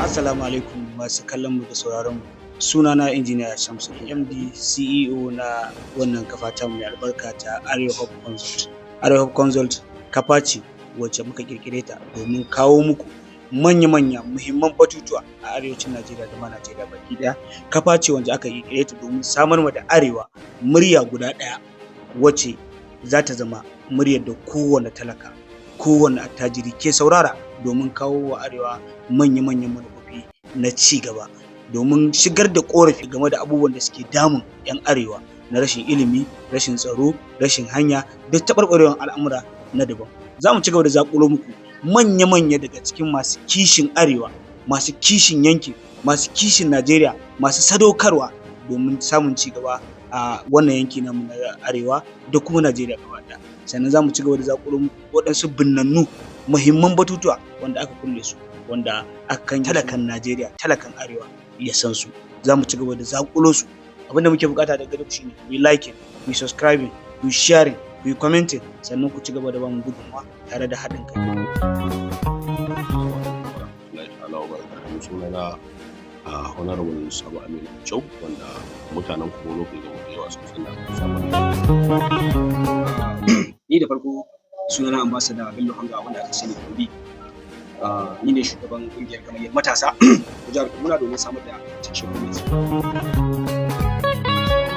Assalamu alaikum masu kallon mu da sauraron mu. Sunana Injiniya Shamsuddin MD, CEO na wannan kafa ta mai albarka ta Arewa Hope Consult. Arewa Hope Consult kafa ce wacce muka kirkire ta domin kawo muku manya-manya muhimman batutuwa a arewacin Najeriya da ma Najeriya baki ɗaya. Kafa ce wanda aka kirkire ta domin samar ma da arewa murya guda ɗaya wacce za ta zama muryar da kowane talaka, kowane attajiri ke saurara domin kawo wa arewa manya-manyan manufofi na ci gaba, domin shigar da ƙorafi game da abubuwan da suke damun 'yan arewa na rashin ilimi, rashin tsaro, rashin hanya da taɓarɓarewar al'amura na daban. Za mu ci gaba da zaƙulo muku manya-manya daga cikin masu kishin arewa, masu kishin yankin, masu kishin Najeriya, masu sadaukarwa domin samun ci gaba a wannan yanki namu na arewa da kuma Najeriya gaba ɗaya. Sannan za mu ci gaba da zaƙulo muku waɗansu binnannu muhimman batutuwa wanda aka kulle su, wanda akan talakan Najeriya, talakan arewa ya san su. Za mu ci gaba da zaƙulo su. Abinda muke buƙata daga gare ku shine ku yi liking, ku yi subscribing, ku yi sharing, ku yi commenting, sannan ku ci gaba da bamu gudunmawa tare da haɗin kai. Sunana Honorable Sabo Aminu Chau, wanda mutanen Kumo Local Government da yawa sun san da. Ni da farko sunana Ambassador Bello Hanga, wanda aka sani da Obi. Ni ne shugaban kungiyar gamayyar matasa ta jihar Kaduna domin samar da cikakken gwamnati.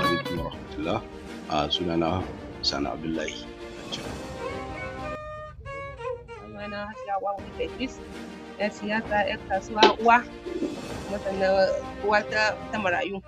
Alaikum warahmatullah. Sunana Sani Abdullahi. Sunana Hajiya Wawu Idris, 'yar siyasa, 'yar kasuwa, uwa, kuma sannan uwa ta marayu.